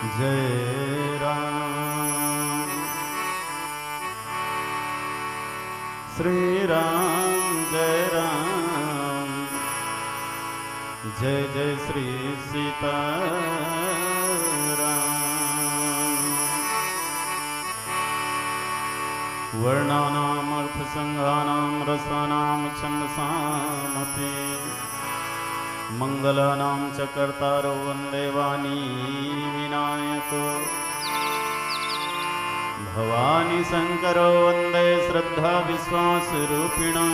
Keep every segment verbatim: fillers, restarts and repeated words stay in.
जय राम, श्री राम, जय राम, जय जय श्री सीताराम। वर्णानामर्थसङ्घानां रसानां छन्दसामपि। मङ्गलानां च कर्तारो वन्दे वाणी विनायको। भवानी शङ्करो वन्दे श्रद्धाविश्वासरूपिणः।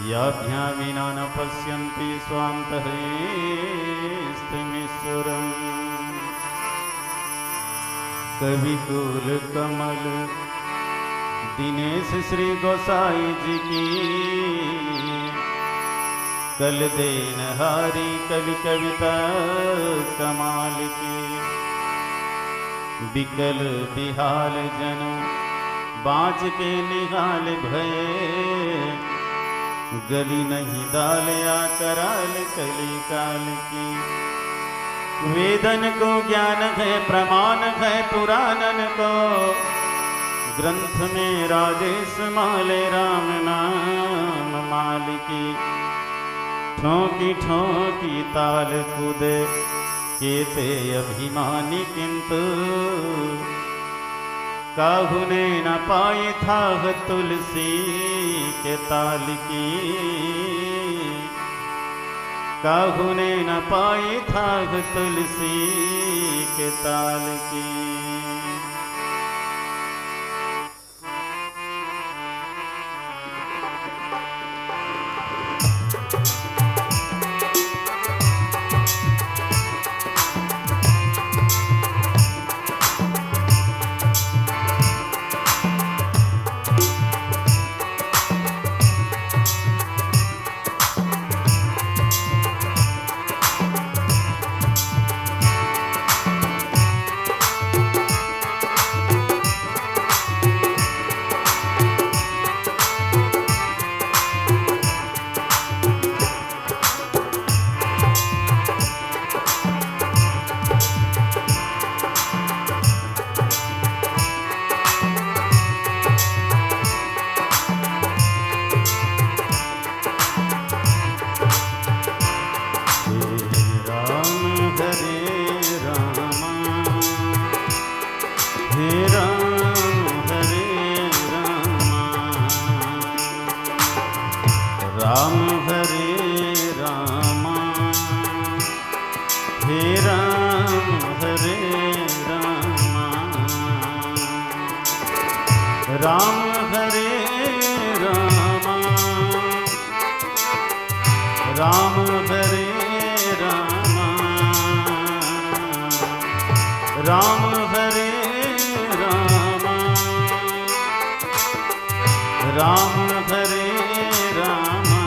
याभ्यां विना न पश्यन्ति स्वान्तहृत्स्थमिश्वरम्। कवि कुल कमल दिनेश श्री गोसाई जी की, कल देनहारी कवि कविता कमाल की। बिकल बिहाल जन बाँच के निहाल भये, गली नहीं दाल या कराल कली काल की। वेदन को ज्ञान है, प्रमाण है पुराणन को, ग्रंथ में राजेश माले राम नाम माल की। ठोंकी ठोंकी ताल कूदे केते अभिमानी, किंतु काहू ने न पाई थाह तुलसी के ताल की। काहू ने न पाई थाह तुलसी के ताल की। हे राम हरे रामा, हे राम हरे रामा, राम हरे रामा, हे राम हरे रामा, राम हरे रामा, राम हरे रामा, राम हरे रामा, राम हरे रामा,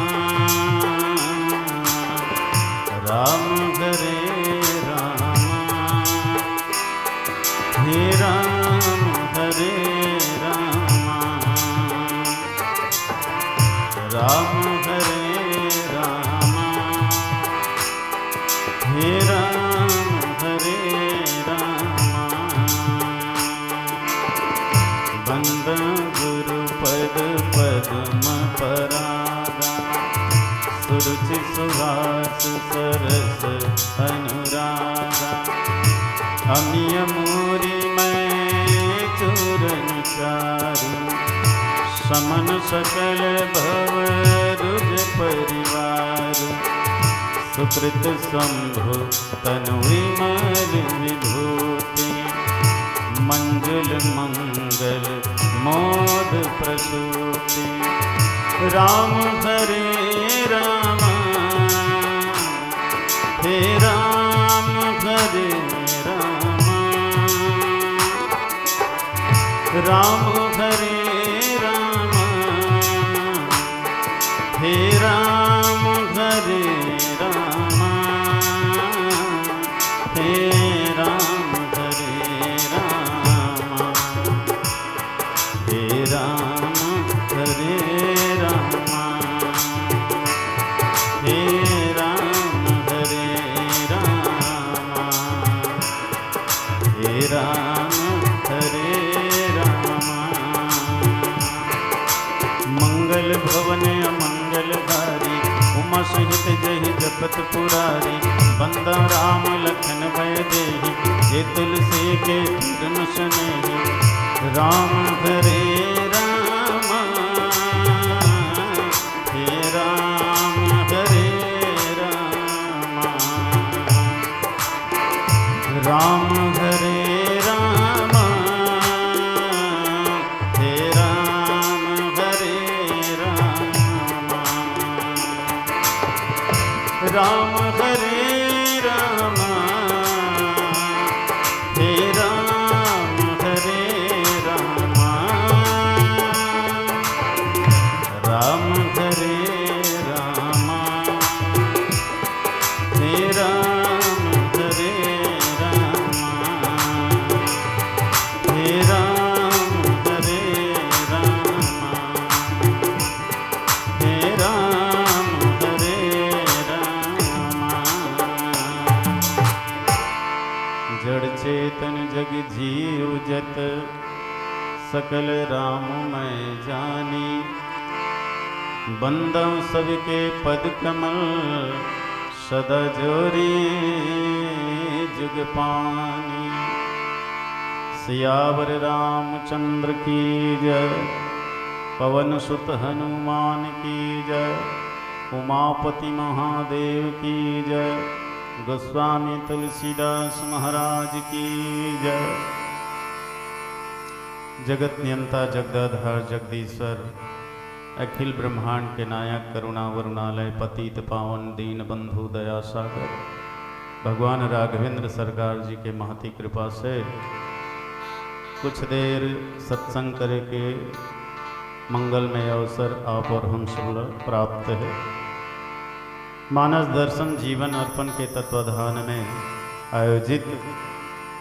राम हरे रामा, हे राम हरे रामा, राम हरे रामा, हे राम हरे रामा। वंदन गुरु पद पद्म परागा, सुरुचि सुवास सरस अनुरागा। अमिय मूरि मय चूरन चारु, समन सकल भव रुज परिवारु। सुकृत शंभु तनु विमल विभूति, मंजुल मंगल मोद प्रसूति। राम हरे रामा, हे राम हरे रामा, राम हरे रामा, हे राम हरे रामा, हे राम हरे रामा, हे राम हरे रामा, हे राम हरे रामा, सहित जहि जपत पुरारी, बंदा राम लखन भय देहि, ये तुलसी के चरण स्नेही। राम हरे राम, हे राम हरे राम, राम हरे राम, हे राम हरे राम, राम हरे राम, हे राम हरे राम, राम हरे राम, हे राम हरे राम, हे राम हरे राम, हे राम हरे राम। जड़ चेतन जग जीव जत, सकल राम मैं जानी। बंदौ सबके पद कमल, सदा जोरी जुग पानी। सियावर रामचंद्र की जय, पवन सुत हनुमान की जय, उमापति महादेव की जय, गोस्वामी तुलसीदास महाराज की जय। जगत नियंता जगदाधार जगदीश्वर, अखिल ब्रह्मांड के नायक, करुणा वरुणालय, पतित पावन, दीन बंधु, दया सागर, भगवान राघवेंद्र सरकार जी के महती कृपा से कुछ देर सत्संग करे के मंगलमय अवसर आप और हम सब ला प्राप्त है। मानस दर्शन जीवन अर्पण के तत्वाधान में आयोजित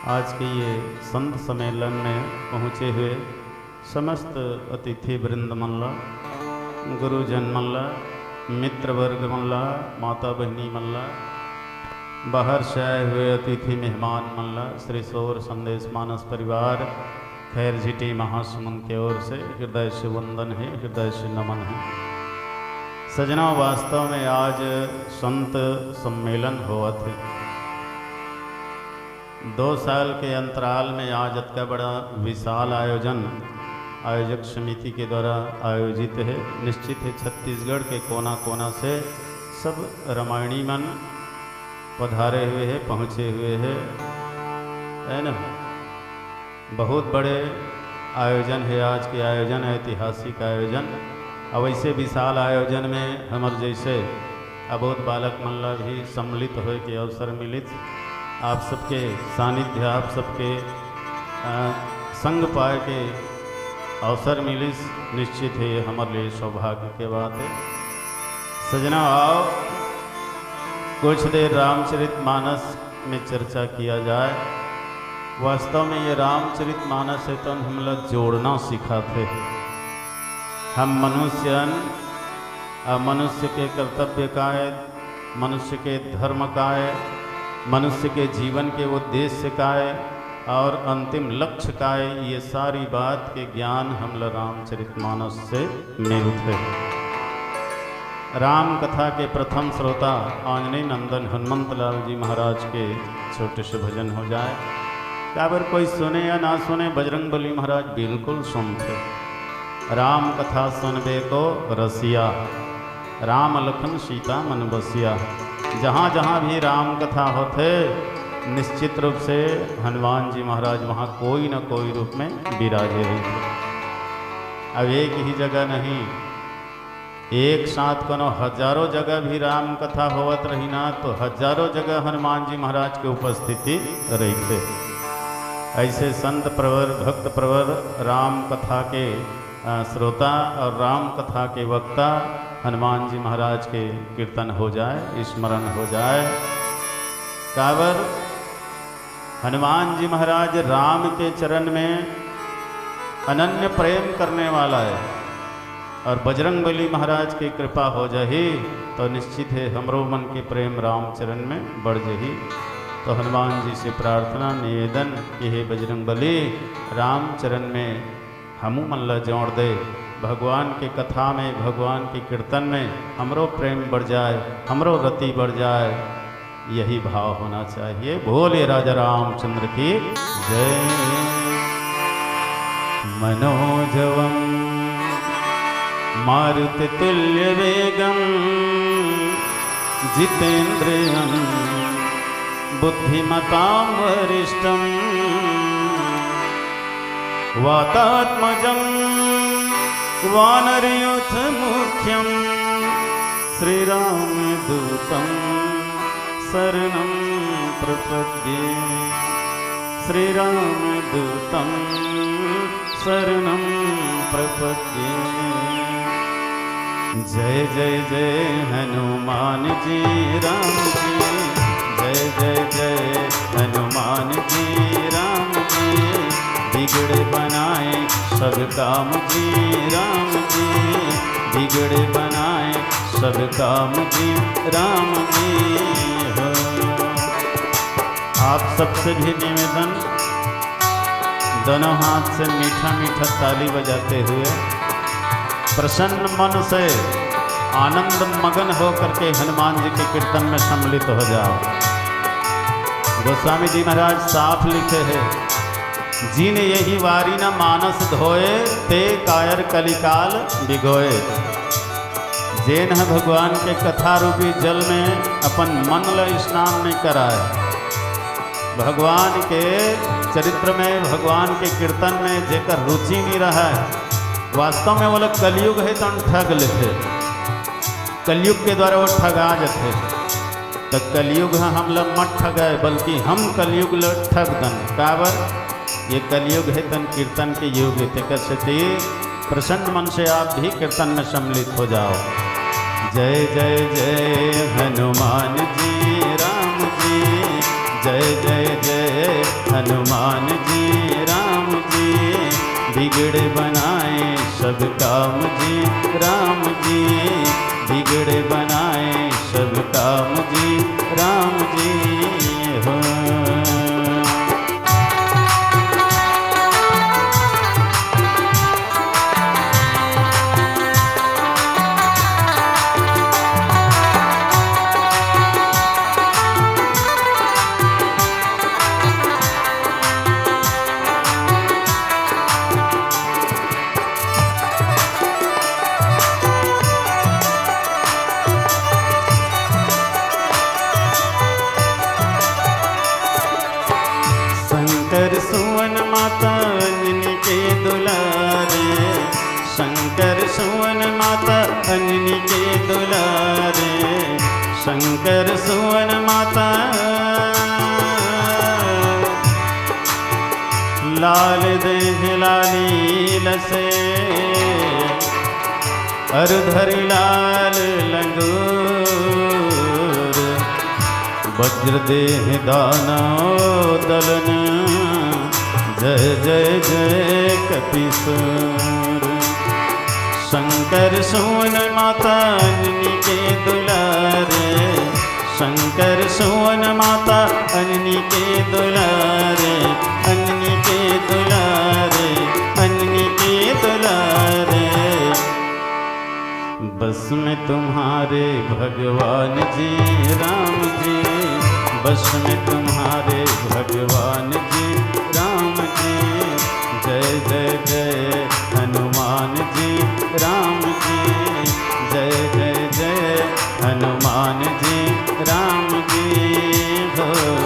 आज के ये संत सम्मेलन में पहुँचे हुए समस्त अतिथि वृंद मन ला, गुरुजन मन ला, मित्र वर्ग मन ला, माता बहिनी मन ला, बाहर से आए हुए अतिथि मेहमान मन ला श्री सौर संदेश मानस परिवार खैर झिटी महासमुंद के ओर से हृदय से वंदन है, हृदय से नमन है। सजना, वास्तव में आज संत सम्मेलन होवत है। दो साल के अंतराल में आज अतका बड़ा विशाल आयोजन आयोजक समिति के द्वारा आयोजित है। निश्चित है, छत्तीसगढ़ के कोना कोना से सब रामायणी मन पधारे हुए है, पहुँचे हुए है, है ना? बहुत बड़े आयोजन है आज के आयोजन, ऐतिहासिक आयोजन। अब ऐसे विशाल आयोजन में हमर जैसे अबोध बालक मन ला भी सम्मिलित होए के अवसर मिलित। आप सबके सानिध्य, आप सबके, अ, संग पाए के अवसर मिलिस, निश्चित है ये हमर लिए सौभाग्य के बात है। सजना, आओ, कुछ देर रामचरित मानस में चर्चा किया जाए। वास्तव में ये रामचरित मानस है तो हमला जोड़ना सिखाथे। हम मनुष्य अन, अ, मनुष्य के कर्तव्य काय, मनुष्य के धर्म काय, मनुष्य के जीवन के उद्देश्य काय और अंतिम लक्ष्य काय, ये सारी बात के ज्ञान हमला रामचरित मानस से मिलथे। राम कथा के प्रथम श्रोता आंजनेय नंदन हनुमंत लाल जी महाराज के छोटे से भजन हो जाए। काबर कोई सुने या ना सुने, बजरंग बली महाराज बिल्कुल सुनथे। राम कथा सुनबे को रसिया, राम लखन सीता मन बसिया। जहाँ जहाँ भी राम कथा होथे, निश्चित रूप से हनुमान जी महाराज वहाँ कोई न कोई रूप में विराजे रहिथे। अब एक ही जगह नहीं, एक साथ कोनो हजारों जगह भी राम कथा होवत रही ना, तो हजारों जगह हनुमान जी महाराज के उपस्थिति रहिथे। ऐसे संत प्रवर, भक्त प्रवर, राम कथा के, अ, श्रोता और राम कथा के वक्ता हनुमान जी महाराज के कीर्तन हो जाए, स्मरण हो जाए। काबर हनुमान जी महाराज राम के चरण में अनन्य प्रेम करने वाला है और बजरंग बली महाराज के कृपा हो जाही तो निश्चित है हमरो मन के प्रेम रामचरण में बढ़ जाही। तो हनुमान जी से प्रार्थना, निवेदन कि हे बजरंग बली, रामचरण में हमू मन ला जोड़ दे। भगवान के कथा में, भगवान के कीर्तन में हमरो प्रेम बढ़ जाए, हमरो रति बढ़ जाए, यही भाव होना चाहिए। बोले राजा रामचंद्र की जय। मनोजवं मारुतितुल्यवेगं जितेन्द्रियं बुद्धिमतां वरिष्ठं वातात्मजं वानरयूथमुख्यं श्रीरामदूतं शरणं प्रपद्ये। श्रीरामदूतं शरणं प्रपद्ये। जय जय जय हनुमान जी राम जी। जय जय जय हनुमान जी राम जी। बिगड़े बनाए सब काम जी राम जी। बिगड़े बनाए सब काम जी राम जी हो। आप सबसे भी निवेदन, दोनों हाथ से मीठा मीठा ताली बजाते हुए प्रसन्न मन से आनंद मगन होकर के हनुमान जी के कीर्तन में सम्मिलित हो जाओ। गोस्वामी जी महाराज साफ लिखे हैं, "जिन यहि वारि न मानस धोए, ते कायर कलिकाल बिगोए।" जेन ह भगवान के कथा रूपी जल में अपन मन ल स्नान नहीं कराए, भगवान के चरित्र में, भगवान के कीर्तन में जेकर रुचि नहीं रहे, वास्तव में वो लोग कलयुग है तो ठग लेते, कलयुग के द्वारा वो ठगा जाते। तो कलयुग ह हमला मत ठगाए, बल्कि हम कलयुग ल ठग दन। काबर? ये कलयुग है तन कीर्तन के युग है, तेकर सेती प्रसन्न मन से आप भी कीर्तन में सम्मिलित हो जाओ। जय जय जय हनुमान जी राम जी। जय जय जय हनुमान जी राम जी। बिगड़े बनाए सब काम जी राम जी। बिगड़े बनाए सब काम जी राम जी हो। शंकर सुवन माता अंजनी के दुलारे। शंकर सुवन माता अंजनी के दुलारे। शंकर सुवन माता लाल देह लाली लसे। अरु धरि लाल लंगूर। वज्र देह दानव दलन। जय जय जय कपिसूर। शंकर सुवन माता अंजनी के दुलारे। शंकर सुवन माता अंजनी के दुलारे। अंजनी के दुलारे। अंजनी के दुलारे। बस में तुम्हारे भगवान जी राम जी। बस में तुम्हारे भगवान जी राम जी। जय जय जय हनुमान जी राम जी। जय जय जय हनुमान जी राम जी हो।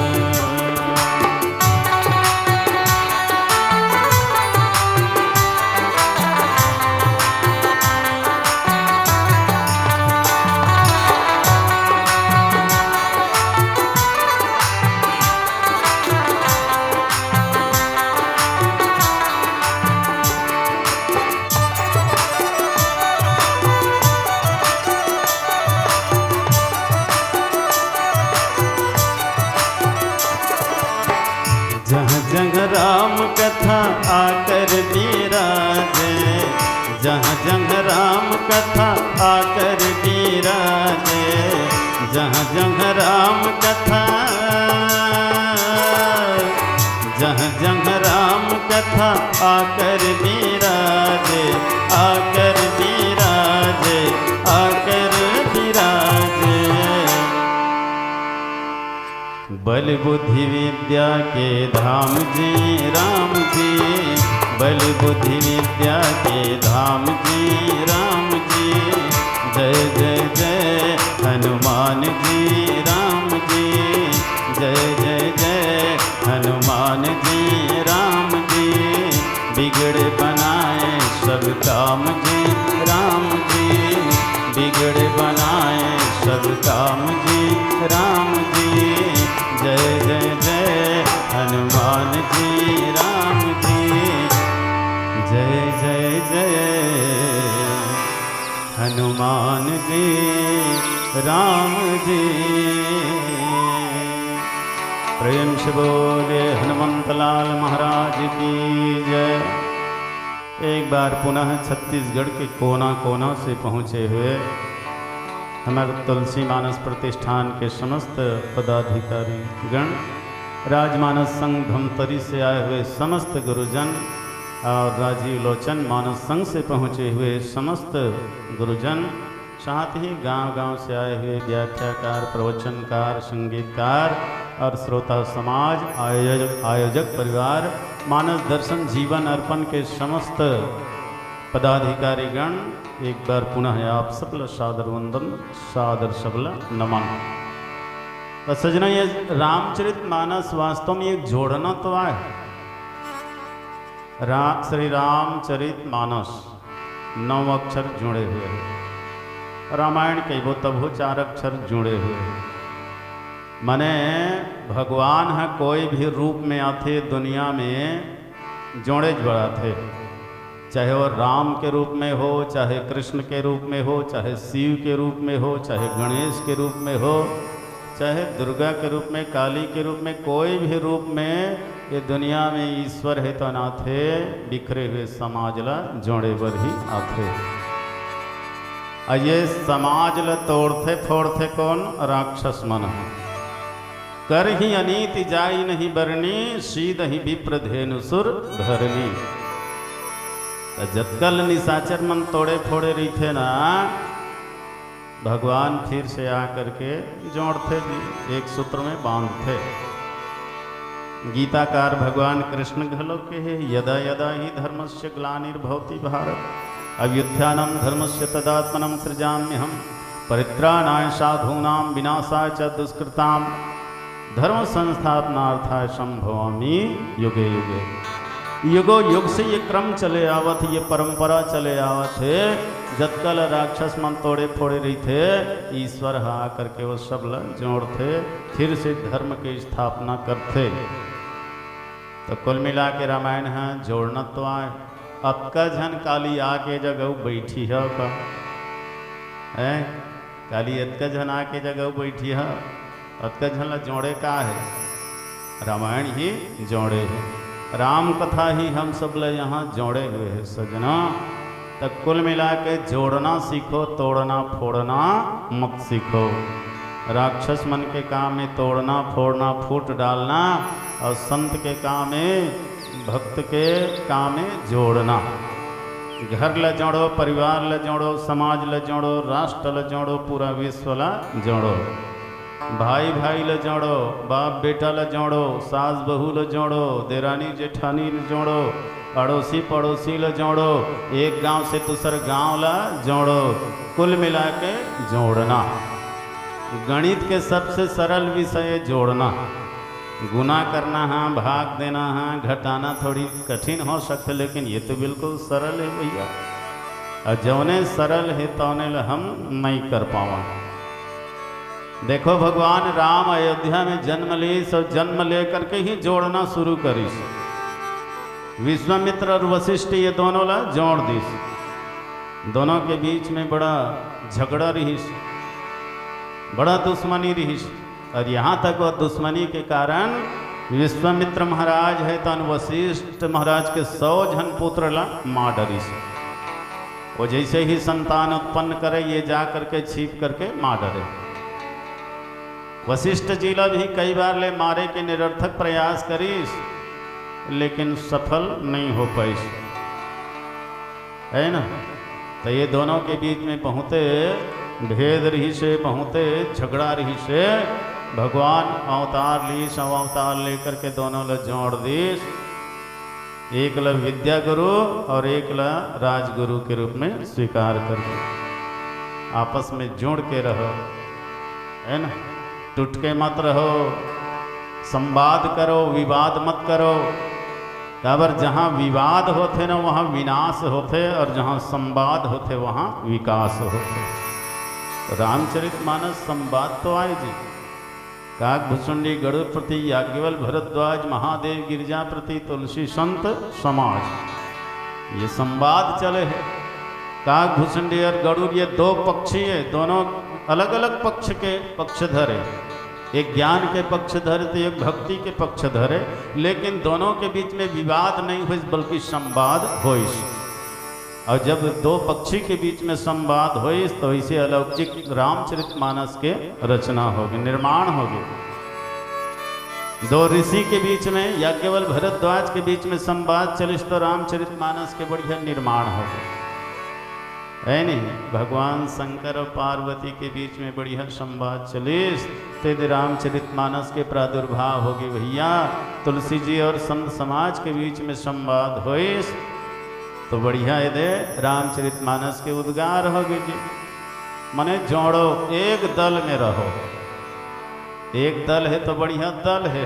जहाँ जहाँ राम कथा आकर बिराजे। जहाँ जहाँ राम कथा आकर बिराजे। जहाँ जहाँ राम कथा जहाँ जहाँ राम कथा आकर बिराजे। आकर बल बुद्धि विद्या के धाम जी राम जी, बल बुद्धि विद्या के धाम जी राम जी। जय जय जय हनुमान जी राम जी, जय जय जय हनुमान जी राम जी। बिगड़ बनाए सब काम जी राम जी, बिगड़ बनाए सब काम जी राम जी। जय जय जय हनुमान जी राम जी, जय जय जय हनुमान जी राम जी। प्रेम से बोले हनुमंत लाल महाराज की जय। एक बार पुनः छत्तीसगढ़ के कोना कोना से पहुँचे हुए हमारे तुलसी मानस प्रतिष्ठान के समस्त पदाधिकारी गण, राजमानस संघ धमतरी से आए हुए समस्त गुरुजन और राजीव लोचन मानस संघ से पहुँचे हुए समस्त गुरुजन, साथ ही गांव-गांव से आए हुए व्याख्याकार, प्रवचनकार, संगीतकार और श्रोता समाज, आयोजक, आयोजक परिवार, मानस दर्शन जीवन अर्पण के समस्त पदाधिकारीगण, एक बार पुनः आप सबला सादर वंदन, सादर सबला नमन। तो सजना, ये रामचरित मानस वास्तव में एक जोड़ना तो आय। रा-, श्री रामचरित मानस नौ अक्षर जुड़े हुए हैं। रामायण कहिबो तभो चार अक्षर जुड़े हुए हैं। माने भगवान ह कोई भी रूप में आथे दुनिया में, जोड़ेच बर आथे। चाहे वो राम के रूप में हो, चाहे कृष्ण के रूप में हो, चाहे शिव के रूप में हो, चाहे गणेश के रूप में हो, चाहे दुर्गा के रूप में, काली के रूप में, कोई भी रूप में ये दुनिया में ईश्वर हे तो आथे, बिखरे हुए समाज ला जोड़े बर ही आथे। अउ ये समाज ला तोड़थे फोड़थे कोन? राक्षस मन। करही अनीति जाई नहीं बरनी, सीदही विप्र धेनु सुर धरनी। त जतका ल निशाचर मन तोड़े फोड़े रहिथे ना, भगवान फिर से आ करके जोड़थे जी, एक सूत्र में बांधथे। गीताकार भगवान कृष्ण घलो कहे, "यदा यदा ही धर्मस्य ग्लानिर्भवति भारत, अभ्युत्थानम धर्मस्य तदात्मनम सृजाम्यहम, परित्राणाय साधूनाम विनाशाय च दुष्कृताम, धर्म संस्थापनार्थाय संभवामि युगे युगे।" युगो युग से ये क्रम चले आवत, ये परंपरा चले आवत हे। जतका ल राक्षस मन तोड़े फोड़े रहिथे, ईश्वर ह आकर के वो सब ल जोड़थे, फिर से धर्म के स्थापना करथे। तो कुल मिला के रामायण ह जोड़ना तो आय। अतका झन काली आके जगह बैठी ह का? हैं? काली अतका झन आके जगह बैठी ह, अतका झन ला जोड़े का हे? रामायण ही जोड़े हे, राम कथा ही हम सब ला यहाँ जोड़े हुए हे सजना। त कुल मिला के जोड़ना सीखो, तोड़ना फोड़ना मत सीखो। राक्षस मन के काम में तोड़ना फोड़ना, फूट डालना, और संत के काम में, भक्त के काम में जोड़ना। घर ल जोड़ो, परिवार ल जोड़ो, समाज ल जोड़ो, राष्ट्र ल जोड़ो, पूरा विश्व ल जोड़ो। भाई भाई ल जोड़ो, बाप बेटा ल जोड़ो, सास बहू ल जोड़ो, देरानी जेठानी ल जोड़ो, अड़ोसी पड़ोसी ल जोड़ो, एक गांव से दूसर गांव ल जोड़ो। कुल मिला के जोड़ना। गणित के सबसे सरल विषय जोड़ना। गुना करना ह, भाग देना ह, घटाना थोड़ी कठिन हो सकथे, लेकिन ये तो बिल्कुल सरल हे भैया। अउ जौने सरल हे तौने ल हम नइ कर पावन। देखो, भगवान राम अयोध्या में जन्म लीस अउ जन्म लेकर के ही जोड़ना शुरू करिस। विश्वामित्र अउ वशिष्ठ ये दोनों ला जोड़ दिस। दोनों के बीच में बड़ा झगड़ा रिहिस, बड़ा दुश्मनी रिहिस। और यहाँ तक वो दुश्मनी के कारण विश्वामित्र महाराज हे तौन वशिष्ठ महाराज के सौ झन पुत्र ला मार डरिस। वो जैसे ही संतान उत्पन्न करे, ये जा करके छिप करके मार डरे। वशिष्ठ जी ला भी कई बार ले मारे के निरर्थक प्रयास करिस, लेकिन सफल नहीं हो पाइस, है ना? तो ये दोनों के बीच में बहुते भेद रहिस हे, बहुते झगड़ा रहिस हे, भगवान अवतार लीस, अउ अवतार लेकर के दोनों ल जोड़ दीस। एक ल विद्या गुरु और एक ल राजगुरु के रूप में स्वीकार कर दे। आपस में जुड़ के रहो, है ना? टूट के मत रहो, संवाद करो, विवाद मत करो। काबर जहाँ विवाद होथे ना, वहाँ विनाश होथे, और जहाँ संवाद होथे, वहाँ विकास होथे। रामचरित मानस संवाद तो आय जी। काकभुसुंडी गरुड़ प्रति, याज्ञवल्क्य भरद्वाज, महादेव गिरिजा प्रति, तुलसी संत समाज, ये संवाद चले हे। काकभुसुंडी और गरुड़ ये दो पक्षी हे, दोनों अलग-अलग पक्ष के पक्षधर हे। एक ज्ञान के पक्षधर हे तो एक भक्ति के पक्षधर हे, लेकिन दोनों के बीच में विवाद नहीं होइस, बल्कि संवाद होइस। और जब दो पक्षी के बीच में संवाद होइस, तो इसे अलौकिक रामचरित मानस के रचना होगे, निर्माण होगे। दो ऋषि के बीच में, याज्ञवल्क्य भरद्वाज के बीच में संवाद चलिस, तो रामचरित मानस के बढ़िया निर्माण होगे, है नहीं? भगवान शंकर और पार्वती के बीच में बढ़िया संवाद चलिस, तेदे रामचरित मानस के प्रादुर्भाव होगे भैया। तुलसी जी और संत समाज के बीच में संवाद होइस, तो बढ़िया एदे रामचरित मानस के उद्गार होगे जी। मने जोड़ो, एक दल में रहो। एक दल हे तो बढ़िया दल हे,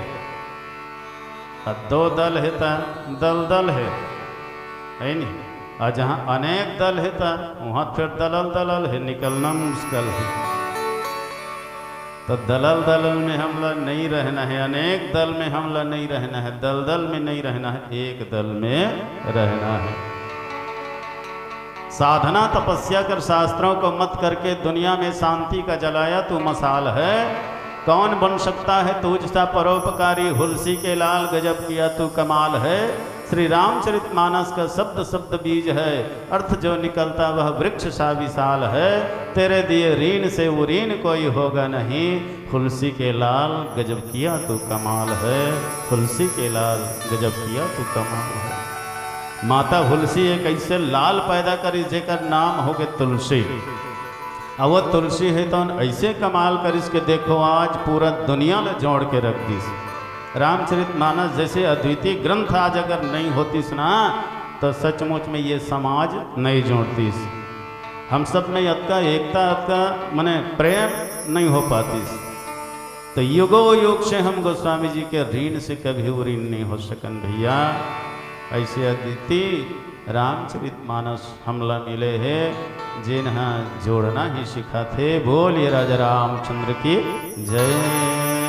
आ दो दल हे त दलदल हे, है नी? आ जहाँ अनेक दल हे त उहाँ फेर दलल दलल हे, निकलना मुश्किल हे। तो दलल दलल में हमला नहीं रहना हे, अनेक दल में हमला नहीं रहना हे, दलदल में नहीं रहना हे, एक दल में रहना हे। साधना तपस्या कर, शास्त्रों को मत करके दुनिया में शांति का जलाया तू मशाल है। कौन बन सकता है तुझ सा परोपकारी, हुलसी के लाल गजब किया तू कमाल है। श्री रामचरित मानस का शब्द शब्द बीज है, अर्थ जो निकलता वह वृक्ष सा विशाल है। तेरे दिए ऋण से वो ऋण कोई होगा नहीं, हुलसी के लाल गजब किया तू कमाल है, हुलसी के लाल गजब किया तू कमाल है। माता हुलसी एक ऐसे लाल पैदा करिस जेकर नाम होगे तुलसी। अब वो तुलसी हे तौन ऐसे कमाल करिस के देखो आज पूरा दुनिया ल जोड़ के रख दिस। रामचरित मानस जैसे अद्वितीय ग्रंथ आज अगर नहीं होतिस ना, तो सचमुच में ये समाज नहीं जोड़तिस। हम सब में अतका एकता, अतका मने प्रेम नहीं हो पातिस। तो युगो युग से हम गोस्वामी जी के ऋण से कभी ऋण नहीं हो सकन भैया। ऐसे अद्वितीय रामचरित मानस हमला मिले हे, जेन ह जोड़ना ही सिखाथे। बोलिए राजा रामचंद्र की जय।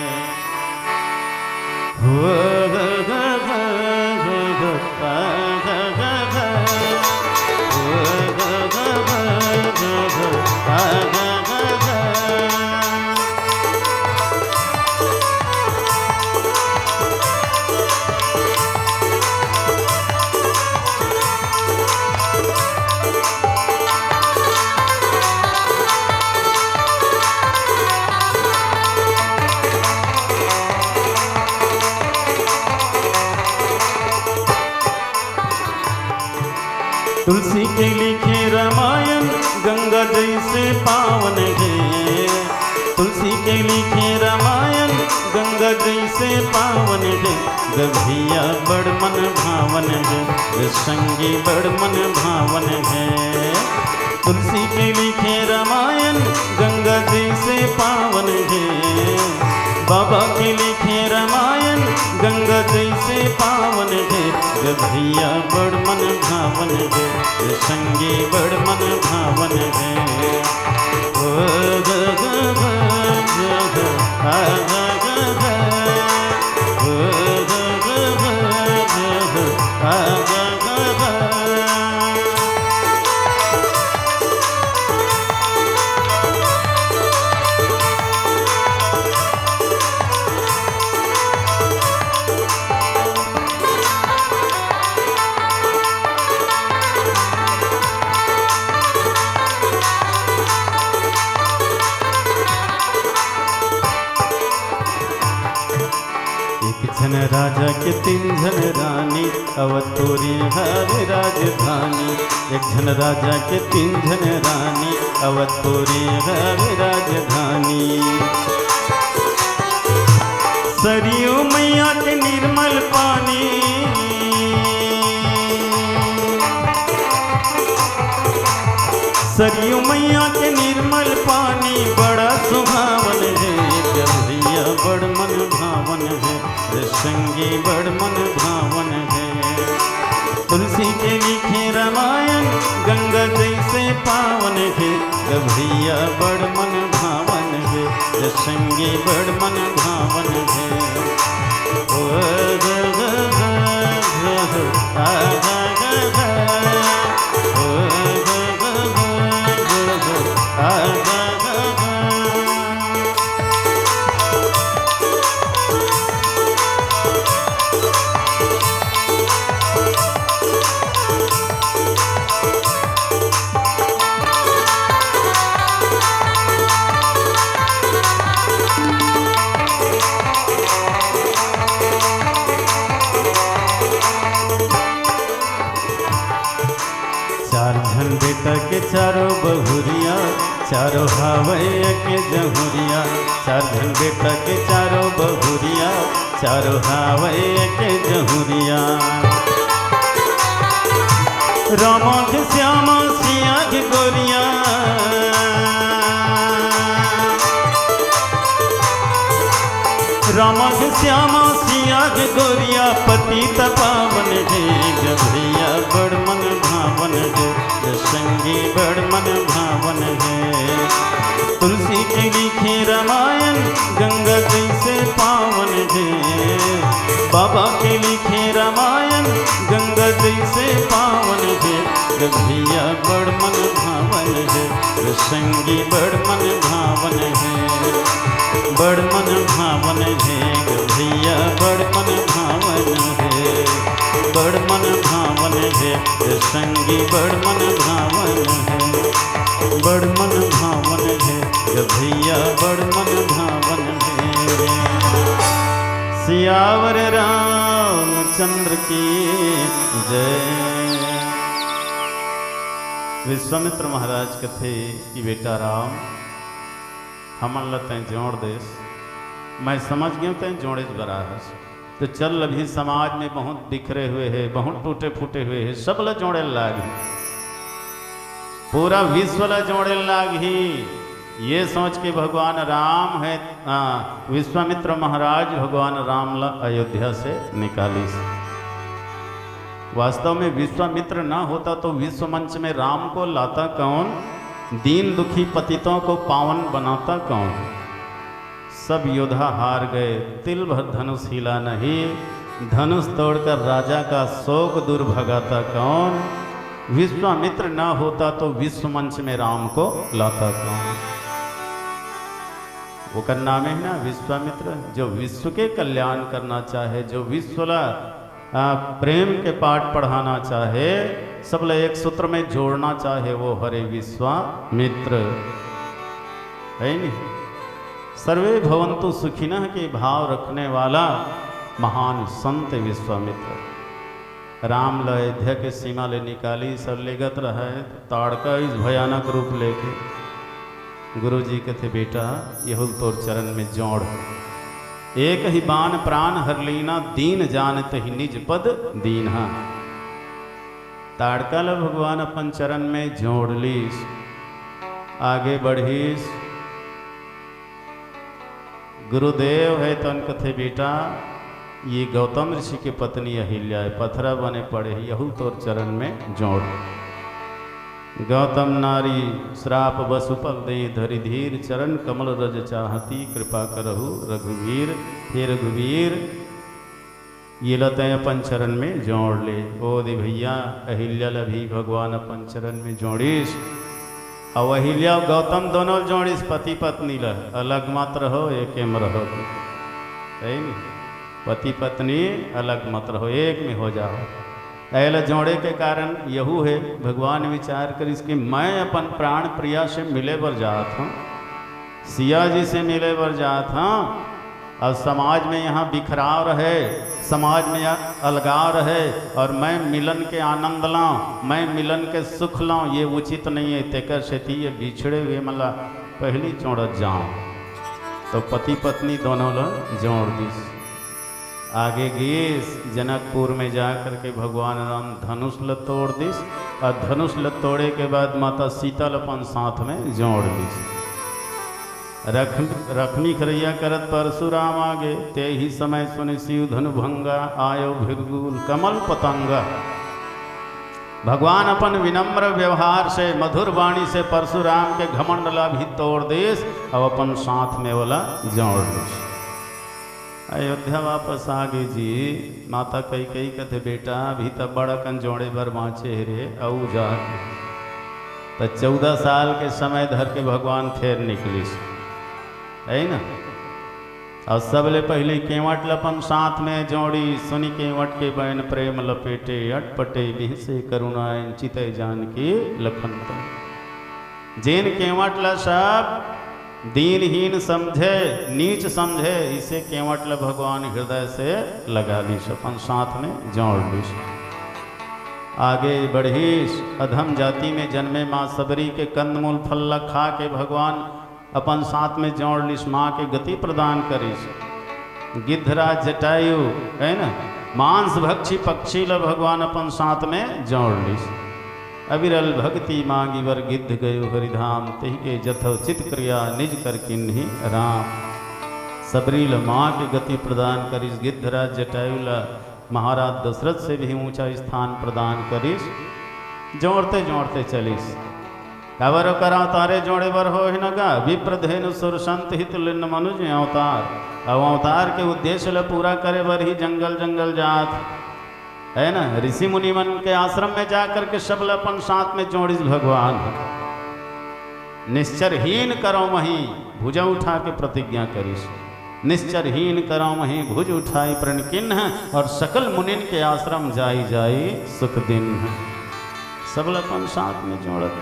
तुलसी के लिखे रामायण गंगा जैसे पावन हे। तुलसी के लिखे रामायण गंगा जैसे पावन हे। ग भैया बड़ मन भावन हे, ग संगी बड़ मन भावन हे। तुलसी के लिखे रामायण गंगा जैसे पावन हे। बाबा के लिखे रामायण गंगा जैसे पावन हे। ग भैया बड़ मन भावन हे, ग संगी बड़ मन भावन हे। ओ ग ग ग ग ग, आ ग ग ग, ओ ग ग ग ग, आ ग ग ग। एक झन राजा के तीन झन रानी, अवधपुरी हवे राजधानी। एक झन राजा के तीन झन रानी, अवधपुरी हवे राजधानी। मैया के निर्मल पानी बड़ा सुहावन हे, जब भैया बड़ मन भावन हे, रे संगी बड़ मन भावन हे। तुलसी के लिखे रामायण गंगा जैसे पावन हे, जब भैया बड़ मन भावन हे, रे संगी बड़ मन भावन हे। ओ, ग, ग, ग, ग, आ, ग, ग, ग। चार झन बेटा के चारों बहुरिया, चारों हावय एक जहुरिया। चार झन बेटा के चारों बहुरिया, चारों हावय एक जहुरिया। रामा के श्यामा सिया के गोरिया। रामा के श्यामा सिया के गोरिया, पतित पावन हे, जब भैया बड़ मन भावन हे, जब संगी बड़ मन भावन हे। तुलसी के लिखे रामायण गंगा जैसे पावन हे, बाबा के लिखे रामायण गंगा जैसे पावन हे, जब भैया बड़ मन भावन हे, जब संगी बड़ मन भावन हे। बड़ मन भावन हे ग भैया, बड़ मन भावन हे, बड़ मन भावन हे ग संगी, बड़ मन भावन हे, बड़ मन भावन हे ग भैया, बड़ मन भावन हे। सियावर रामचंद्र की जय। विश्वामित्र महाराज कथे कि बेटा राम, हमन ल तैं जोड़ देस, मैं समझ गेंव तैं जोड़ेच बर आए हस। तो चल, अभी समाज में बहुत बिखरे हुए हे, बहुत टूटे फूटे हुए हे, सब ल जोड़े ल लागही, पूरा विश्व ल जोड़े ल लागही। ये सोच के भगवान राम हे, आ, विश्वामित्र महाराज भगवान राम ल अयोध्या से निकालिस। वास्तव में विश्वामित्र ना होता तो विश्व मंच में राम को लाता कौन? दीन दुखी पतितों को पावन बनाता कौन? सब योद्धा हार गए, तिल भर धनुष हिला नहीं, धनुष तोड़कर राजा का शोक दूर भगाता कौन? विश्वामित्र ना होता तो विश्व मंच में राम को लाता कौन? ओकर नाम हे ना विश्वामित्र, जो विश्व के कल्याण करना चाहे, जो विश्व ला, आ, प्रेम के पाठ पढ़ाना चाहे, सब ला एक सूत्र में जोड़ना चाहे, वो हरे विश्वामित्र, हे नी? सर्वे भवन्तु सुखिनः के भाव रखने वाला महान संत विश्वामित्र। राम ल अयोध्या के सीमा ले निकालिस अउ लेगत रहय, ताड़का अइस भयानक रूप लेके। गुरु जी कथे, "बेटा, यहू ल तोर चरण में जोड़। एक ही बान प्रान हर लीना, दीन जानत ही निज पद दीन्हा।" ताड़का ल भगवान अपन चरण में जोड़ लीस, आगे बढ़िस। गुरुदेव हे तन कथे, "बेटा, ये गौतम ऋषि के पत्नी अहिल्या हे, पथरा बने पड़े हे, यहू तोर चरण में जोड़।" गौतम नारी श्राप बसु पल दे धरि धीर, चरण कमल रज चाहती कृपा करहु रघुवीर। हे रघुवीर, ये ल तैं अपन चरण में जोड़ ले। ओ दे भैया, अहिल्या ल भी भगवान अपन चरण में जोड़िस। अउ अहिल्या अउ गौतम दोनों ल जोड़िस, पति पत्नी ल, अलग मत रहो, एके म रहो। हे नी? पति पत्नी अलग मत रहो, एक में हो जाओ। एला जोड़े के कारण यहू हे, भगवान विचार करिस कि मैं अपन प्राण प्रिया से मिले बर जात हूँ, सिया जी से मिले बर जात हूँ, अउ समाज में यहाँ बिखराव रहे, समाज में अलगाव रहे, अउ मैं मिलन के आनंद लाऊं, मैं मिलन के सुख लाऊं, ये उचित नहीं हे। तेकर सेती ये बिछड़े हुए मन ला पहिली जोड़त जाऊं। तो पति पत्नी दोनों ल जोड़ दिस। आगे गीस, जनकपुर में जा करके भगवान राम धनुष ल तोड़ दिस, और धनुष ल तोड़े के बाद माता सीता ल अपन साथ में जोड़ लिस। रख-, रखमी खरैया करत परशुराम आगे, ते ही समय सुनि शिव धनु भंगा, आयो भृगुकुल कमल पतंगा। भगवान अपन विनम्र व्यवहार से, मधुर वाणी से परशुराम के घमंड ला भी तोड़ दिस, अब अपन साथ में ओला जोड़ लिस। अयोध्या वापस आगे जी, माता कैकेयी कथे, "बेटा, अभी त बड़ अकन जोड़े बर बाँचे हे रे, अउ जा।" त चौदह साल के समय धर के भगवान फेर निकलिस, है ना? अउ सबले पहिली केवट ल अपन साथ में जोड़िस, सुनि केवट के बैन प्रेम लपेटे, अटपटे बिहसे करुणा एन चितय जानकी लखन तन। जेन केवट ल सब दीनहीन समझे, नीच समझे, इसे केवट ल भगवान हृदय से लगा लिस, अपन साथ में जोड़ लिस। आगे बढ़िस, अधम जाति में जन्मे माँ सबरी के कंदमूल फल ल खा के भगवान अपन साथ में जोड़ लिस, माँ के गति प्रदान करिस। गिद्धराज जटायु, है ना, मांस भक्षी पक्षी ल भगवान अपन साथ में जोड़ लिस। अविरल भक्ति मांगी वर गिद्ध गयो हरिधाम, तेहि के जथोचित क्रिया निज कर किन्ही राम। सबरी ल माँ के गति प्रदान करिस, गिद्धराज जटायु ल महाराज दशरथ से भी ऊंचा स्थान प्रदान करिस। जोड़ते जोड़ते चलिस। काबर ओकर अवतारे जोड़े बर होय न गा, विप्र धेनु सुर संत हित लिन्न मनुज अवतार। अब अवतार के उद्देश्य ल पूरा करे बर ही जंगल जंगल जात, है ना, ऋषि मुनि मन के आश्रम में जा करके सब ल अपन साथ में जोड़िस भगवान। निश्चरहीन करौं महीं भुजा उठा के प्रतिज्ञा करिस। निश्चरहीन करौं महीं भुज उठाई प्रण किन्ह, और सकल मुनिन के आश्रम जाई जाई सुख दिन्ह। सब ल अपन साथ में जोड़त।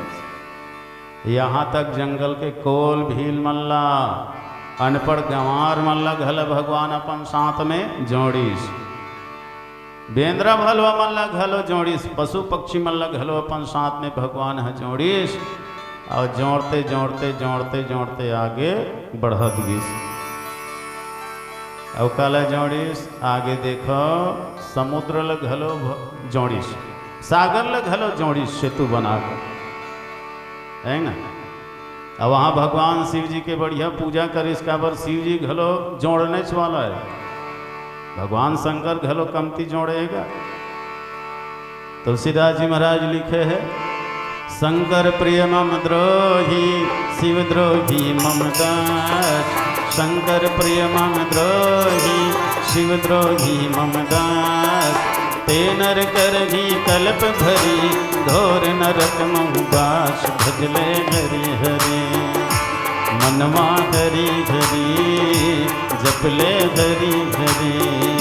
यहाँ तक जंगल के कोल भील मन ला, अनपढ़ गंवार मन ला घलो भगवान अपन साथ में जोड़िस। बेंदरा भलवा मन ला घलो जोड़िस, पशु पक्षी मन ला घलो अपन साथ में भगवान ह जोड़िस। और जोड़ते जोड़ते जोड़ते जोड़ते आगे बढ़त गिस। अउ काला जोड़िस, आगे देखो, समुद्र ल घलो भ-, जोड़िस, सागर ल घलो जोड़िस, सेतु बना के, है ना? अब वहाँ भगवान शिव जी के बढ़िया पूजा करिस, काबर शिव जी घलो जोड़नेच वाला है, भगवान शंकर घलो कमती जोड़ेगा। तुलसीदास जी महाराज लिखे हैं, "शंकर प्रिय मम द्रोही, शिव द्रोही मम दास। शंकर प्रिय मम द्रोही, शिव द्रोही मम दास। ते नर करही कल्प भरी, घोर नरक महु बास। भजले हरि हरि, मनवा हरि हरि, जपले हरि हरि,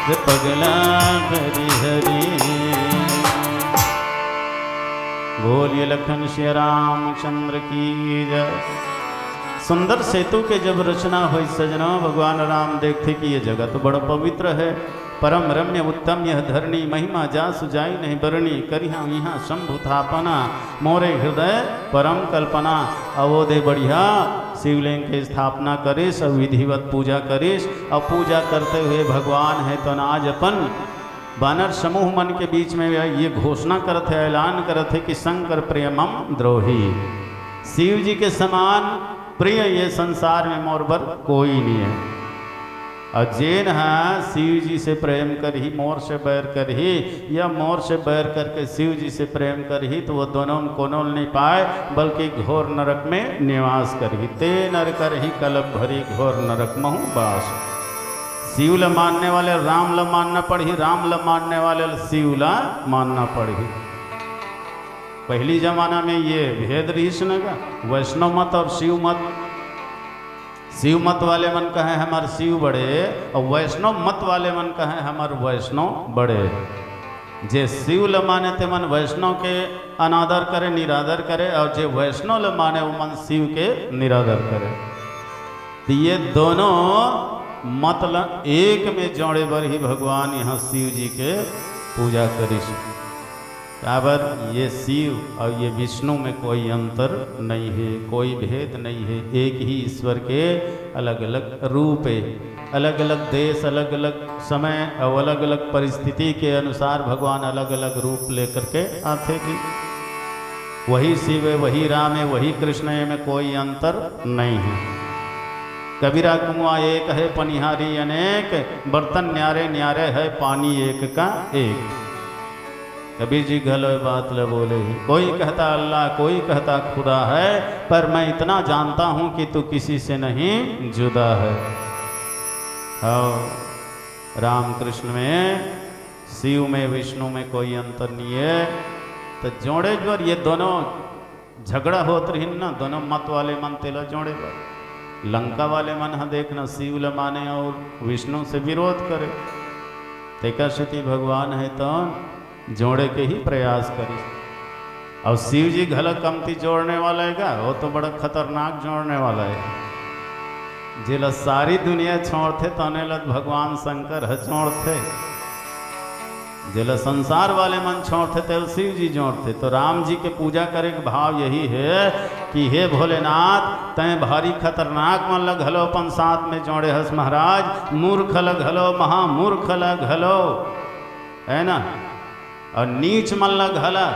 रे पगला हरि हरि।" बोलिए लखन सिया रामचंद्र की जय। सुंदर सेतु के जब रचना होय सजना, भगवान राम देखथे कि ये जगह तो बड़ पवित्र है, परम रम्य उत्तम यह धरणी, महिमा जासु जाई नहीं बरणी, करिहा इहाँ शंभु थापना, मोरे हृदय परम कल्पना। अवो दे बढ़िया शिवलिंग के स्थापना करिस और विधिवत पूजा करिस। और पूजा करते हुए भगवान है तो आज अपन बानर समूह मन के बीच में ये घोषणा करत हे, ऐलान करत हे कि "शंकर प्रिय मम द्रोही", शिव जी के समान प्रिय ये संसार में मोर बर कोई नहीं है। और जेन ह शिव जी से प्रेम करही, मोर से बैर करही, या मोर से बैर करके शिव जी से प्रेम करही, तो वो दोनों में कोनो नहीं पाए, बल्कि घोर नरक में निवास करही। "ते नर करही कलप भरी, घोर नरक महु बास।" शिव ल मानने वाले राम ल मानना पड़ही, राम ल मानने वाले ल शिव ल मानना पड़ही। पहली जमाना में ये भेद रहिस न गा, वैष्णव मत और शिव मत। शिव मत वाले मन कहे हमर शिव बड़े, और वैष्णव मत वाले मन कहे हमर वैष्णव बड़े। जे शिव ल माने ते मन वैष्णव के अनादर करे, निरादर करे, और जे वैष्णव ल माने वो मन शिव के निरादर करे। तो ये दोनों मत ल एक में जोड़े बर ही भगवान यहाँ शिव जी के पूजा करिस। काबर ये शिव और ये विष्णु में कोई अंतर नहीं है, कोई भेद नहीं है। एक ही ईश्वर के अलग-अलग रूप है, अलग-अलग देश, अलग-अलग समय और अलग-अलग परिस्थिति के अनुसार भगवान अलग-अलग रूप लेकर के आथे जी। वही शिव है, वही राम है, वही कृष्ण है, में कोई अंतर नहीं है। कबीरा कुआं एक है, पनिहारी अनेक, बर्तन न्यारे न्यारे है, पानी एक का एक। कबीर जी घलो ए बात ल बोले ही, कोई कहता अल्लाह, कोई कहता खुदा है, पर मैं इतना जानता हूं कि तू किसी से नहीं जुदा है। हाँ, रामकृष्ण में, शिव में, विष्णु में कोई अंतर नहीं है। तो जोड़े जोर ये दोनों झगड़ा होत रहिन ना, दोनों मत वाले मन तेला जोड़े बर। लंका वाले मन ह देखना, शिव ल माने और विष्णु से विरोध करे। तेकर सेती भगवान है तो जोड़े के ही प्रयास करिस। और शिव जी घला कमती जोड़ने वाला है का? वो तो बड़ा खतरनाक जोड़ने वाला है। जेला सारी दुनिया छोड़थे, तने ल भगवान शंकर ह जोड़थे। जेला संसार वाले मन छोड़थे, तेल शिव जी जोड़थे। तो राम जी के पूजा करे के भाव यही है कि हे भोलेनाथ, तैं भारी खतरनाक मन ल घलो अपन साथ में जोड़े हस महाराज, मूर्ख ल घलो, महामूर्ख ल घलो, है ना? और नीच मन ल घला,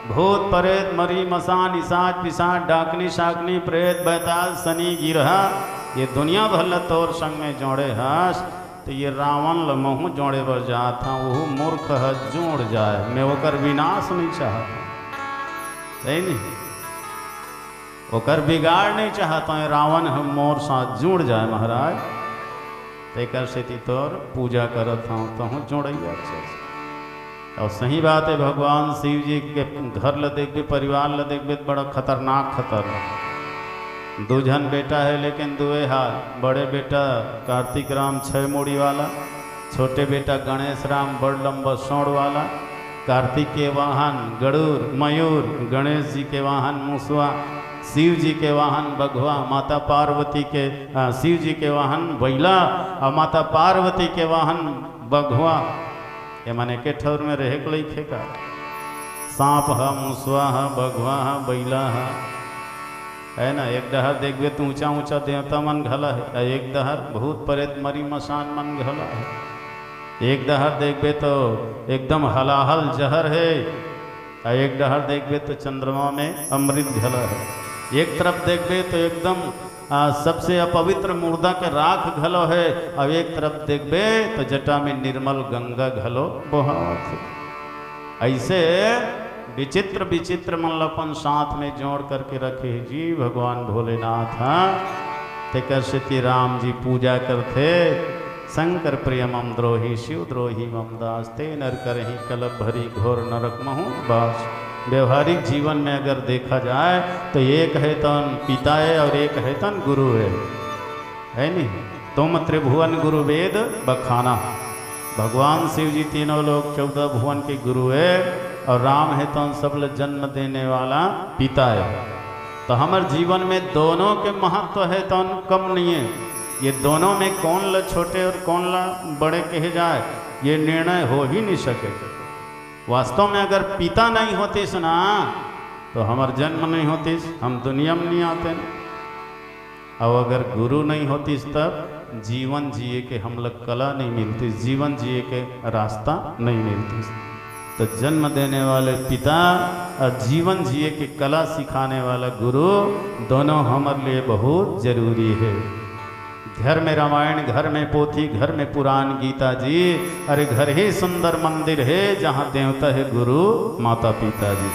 भूत, प्रेत, मरी, मसान, इसाच, पिसाच, डाकनी, शाकनी, प्रेत, बैताल, सनी, गिरहा, ये दुनिया भर ल तोर संग में जोड़े हस, तो ये रावण ल महू जोड़े बर जात हंव, वहू मूर्ख ह जोड़ जाए, मैं ओकर विनाश नहीं चाहत हंव। सही नहीं? ओकर बिगाड़ नहीं चाहत हंव, रावण ह मोर साथ जुड़ जाए महाराज। तेकर सेती तोर पूजा करत हंव, तहूं जोड़इया चल। और सही बात है, भगवान शिव जी के घर ल देखबे, परिवार ल देखबे, तो बड़ा खतरनाक, खतरनाक। दू झन बेटा है, लेकिन दुए हाल, बड़े बेटा कार्तिक राम छह मुड़ी वाला, छोटे बेटा गणेश राम बड़ लंबा सोंड़ वाला। कार्तिक के वाहन गरुड़, मयूर, गणेश जी के वाहन मुसवा, शिव जी के वाहन बघवा, माता पार्वती के, आ, शिव जी के वाहन बइला और माता पार्वती के वाहन बघवा। ये माने के ठौर में रहे के लइक हे का? सांप ह, मुसवा ह, बघवा ह, बइला ह, है ना? एक डहर देखबे तो ऊंचा ऊंचा देवता मन घला है, आ एक डहर भूत प्रेत मरी मसान मन घला है। एक डहर देखबे तो एकदम हलाहल जहर है, आ एक डहर देखबे तो चंद्रमा में अमृत घला है। एक तरफ देखबे तो एकदम, आ, सबसे अपवित्र मुर्दा के राख घलो है, और एक तरफ देखबे तो जटा में निर्मल गंगा घलो बोहावत है। ऐसे विचित्र विचित्र मन ल अपन साथ में जोड़ करके रखे हे जी भगवान भोलेनाथ। हाँ, तेकर सेती राम जी पूजा करथे, शंकर प्रिय मम द्रोही, शिव द्रोही मम दास, ते नर करही कलप भरी, घोर नरक महु बास। व्यवहारिक जीवन में अगर देखा जाए तो एक है तन पिता है और एक है तन गुरु है, है नहीं? तुम त्रिभुवन गुरु वेद बखाना। भगवान शिव जी तीनों लोक चौदह भुवन के गुरु है और राम है तन सब ल जन्म देने वाला पिता है। तो हमर जीवन में दोनों के महत्व है तन कम नहीं है। ये दोनों में कौन ल छोटे और कौन ल बड़े कहे जाए, ये निर्णय हो ही नहीं सके। वास्तव में अगर पिता नहीं होतिस ना, तो हमर जन्म नहीं होतिस, हम दुनिया में नहीं आते। और अगर गुरु नहीं होतिस, तब जीवन जिए के हम लोग कला नहीं मिलतिस, जीवन जिए के रास्ता नहीं मिलतिस। तो जन्म देने वाले पिता और जीवन जिए के कला सिखाने वाला गुरु, दोनों हमर लिए बहुत जरूरी है। घर में रामायण, घर में पोथी, घर में पुराण, गीता जी, अरे घर ही सुंदर मंदिर है, जहाँ देवता है गुरु माता पिता जी।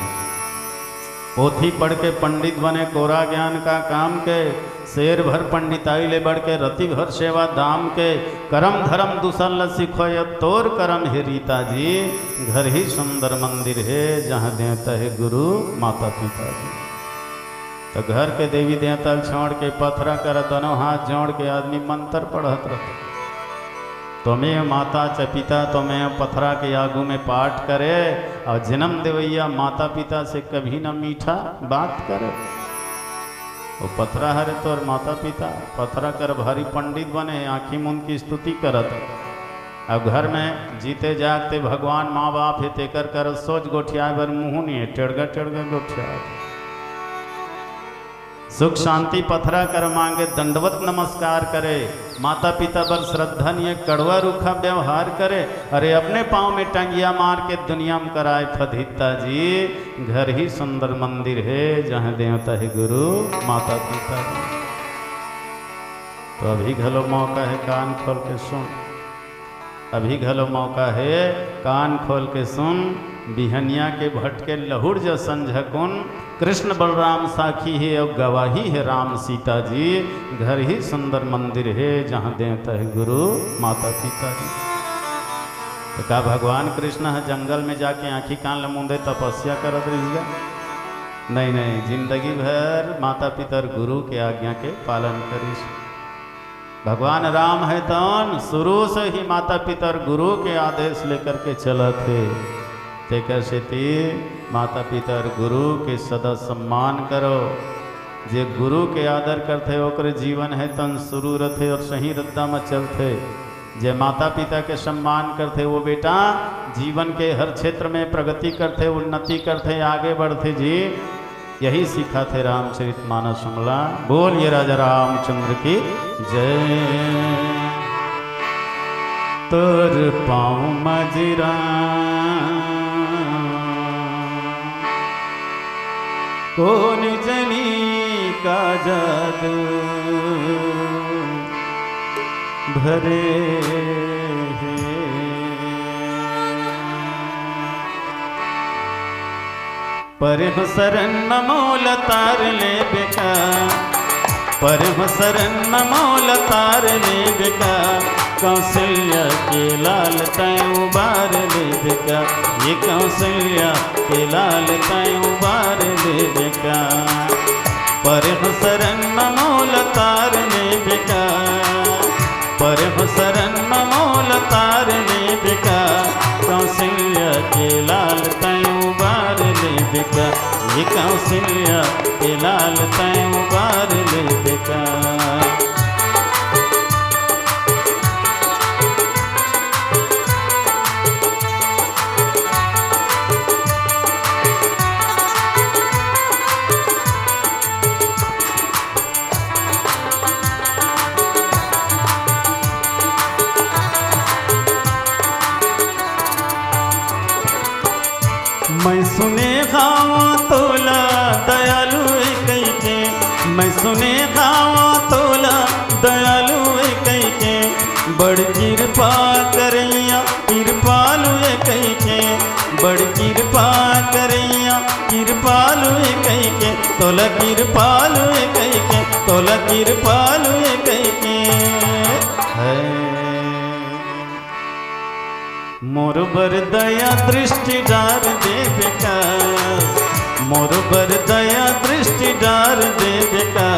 पोथी पढ़ के पंडित बने, कोरा ज्ञान का काम के, शेर भर पंडिताई ले बढ़ के, रति भर सेवा दाम के, करम धरम दूसर ल सिखो, ये तोर करम हे रीता जी। घर ही सुंदर मंदिर हे, जहाँ देवता हे गुरु माता पिता जी। तो घर के देवी देवता ल छोड़ के पथरा कर दोनों हाथ जोड़ के आदमी मंत्र पढ़त रहते। त्वमेव माता च पिता, त्वमेव पथरा के आगू में पाठ करे और जन्म देवैया माता पिता से कभी न मीठा बात करे। वो पथरा हरे तोर माता पिता, पथरा कर भारी पंडित बने, आँखी मुंद की स्तुति करत। अब घर में जीते जागते भगवान माँ बाप हे, तेकर कर सोच गोठियाए बर मुँह नहीं है, टेड़गा टेड़गा गोठियाए। सुख शांति पथरा कर मांगे, दंडवत नमस्कार करे, माता पिता बर श्रद्धा नहीं है, कड़वा रूखा व्यवहार करे। अरे अपने पाँव में टंगिया मार के दुनिया में कराए फदित्ता जी। घर ही सुंदर मंदिर है, जहाँ देवता है गुरु माता पिता जी। तो अभी घलो मौका है, कान खोल के सुन। अभी घलो मौका हे, कान खोल के सुन। बिहनिया के भटके लहुर जसन झकुन, कृष्ण बलराम साखी हे अउ गवाही हे राम सीता जी। घर ही सुंदर मंदिर हे, जहाँ देवता हे गुरु माता पिता जी। तो का भगवान कृष्ण ह जंगल में जाके आँखी कान ल मूंदे तपस्या करत रहिस गा? नहीं, नहीं, जिंदगी भर माता पिता अउ गुरु के आज्ञा के पालन करिस। भगवान राम हे तौन शुरू से ही माता पिता अउ गुरु के आदेश लेकर के चलत हे। तेकर सेती माता पिता अउ गुरु के सदा सम्मान करो। जे गुरु के आदर करथे, ओकर जीवन हे तौन शुरू रथे अउ सही रद्दा म चलथे। जे माता पिता के सम्मान करथे, वो बेटा जीवन के हर क्षेत्र में प्रगति करथे, उन्नति करथे, आगे बढ़थे जी। यही सिखाथे रामचरित मानस हमला। बोलिए राजा रामचंद्र की जय। तोर पाँव मजरा कोन जनी का जादू भरे हे। परे हो शरण म मोला तार लेबे का, परे हो शरण म मोला तार लेबे का, कौशल्या के लाल तैं उबार लेबे का, ये कौशल्या के लाल तैं उबार लेबे का। परे हो शरण म मोला तार लेबे का, परे हो शरण म मोला तार लेबे का, कौशल्या के लाल तैं उबार लेबे का, ये कौशल्या के लाल तैं उबार लेबे का। मैं सुने हवं तोला दयालु ए कहिके, मैं सुने हवं तोला दयालु ए कहिके, बड़ किरपा करइया किरपालु ए कहिके, बड़ किरपा करइया किरपालु ए कहिके, तोला किरपालु ए कहिके, तोला किरपालु ए कहिके। हे मोर बर दया दृष्टि डार देबे का, मोर बर दया दृष्टि डार देबे का,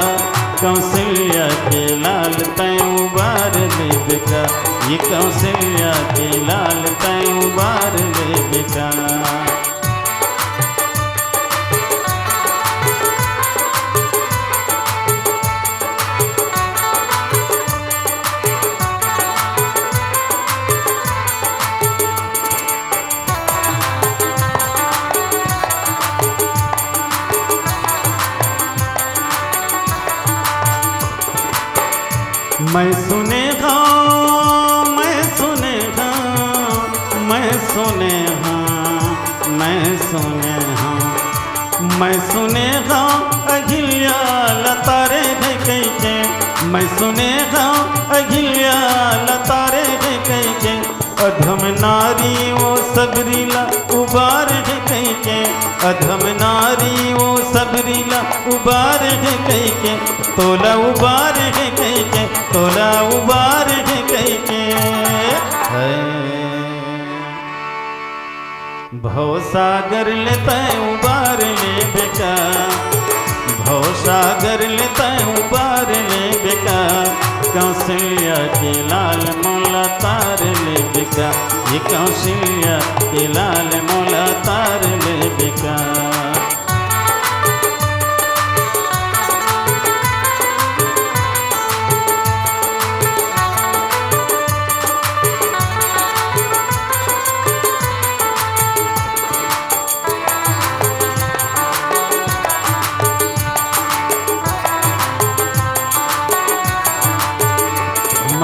कौशल्या के लाल तैं उबार लेबे का, ये कौशल्या के लाल तैं उबार लेबे का। मैं सुने हवं, मैं सुने हवं, मैं सुने हवं, मैं सुने हवं, मैं सुने हवं अघिल्या ल तारे हे कहिके, मैं सुने हवं अघिल्या ल तारे हे कहिके, अधम नारी ओ सबरी ला उबार हे कहिके, अधम नारी ओ सबरी ला उबार हे कहिके, तोला उबार हे कहिके, तोला उबार हे कहिके। हे भवसागर ले तैं उबार लेबे का, भवसागर ले तैं उबार लेबे का, कौशल्या के लाल मोला तार लेबे का, ये कौशल्या के लाल मोला तार लेबे का।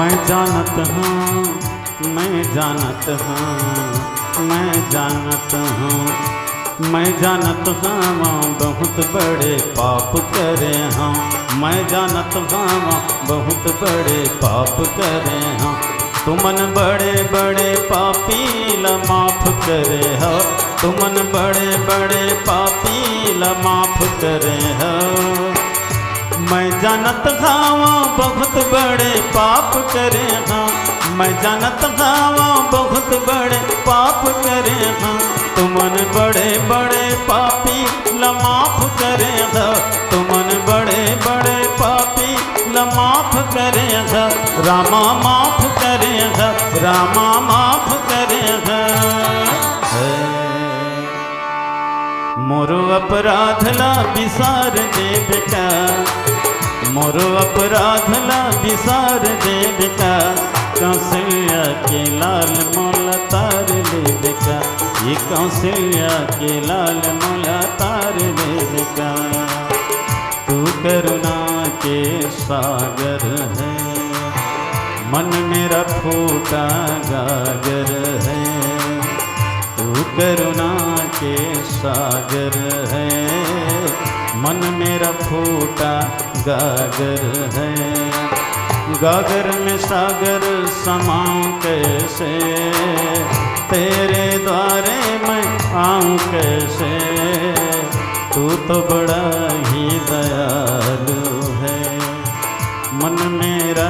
मैं जानत हँव, मैं जानत हँव, मैं जानत हँव, मैं जानत हँव, बहुत बड़े पाप करे हँव। मैं जानत हँव, बहुत बड़े पाप करे हँव। तुमन बड़े बड़े पापी ला माफ करे हव, तुमन बड़े बड़े पापी ला माफ करे हव। मैं जानत हँव, बहुत बड़े पाप करे हँव। मैं जानत हँव, बहुत बड़े पाप करे हँव। तुमन बड़े बड़े पापी ला माफ करे हव, तुमन बड़े बड़े पापी ला माफ करे हव। रामा माफ करे हव, रामा माफ करे हव। मोरो अपराध ला बिसार देबे का, मोरो अपराध ला बिसार देबे का, कौशल्या के लाल मोला तार लेबे का, ये कौशल्या के लाल मोला तार लेबे का। तू करुणा के सागर है, मन मेरा फूटा गागर है। तू करुणा के सागर है, मन मेरा फूटा गागर है। गागर में सागर समाऊं कैसे, तेरे द्वारे मैं आऊं कैसे। तू तो बड़ा ही दयालु है, मन मेरा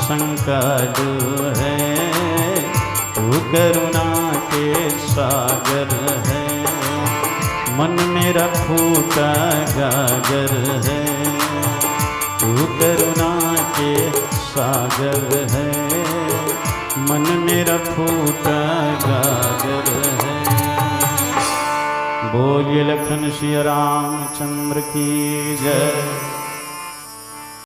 शंकालु है। तू करुणा के सागर है, मन मेरा फूटा गागर है। तू करुणा के सागर है, मन मेरा फूटा गागर है। बोलिए लखन सिया रामचंद्र की जय।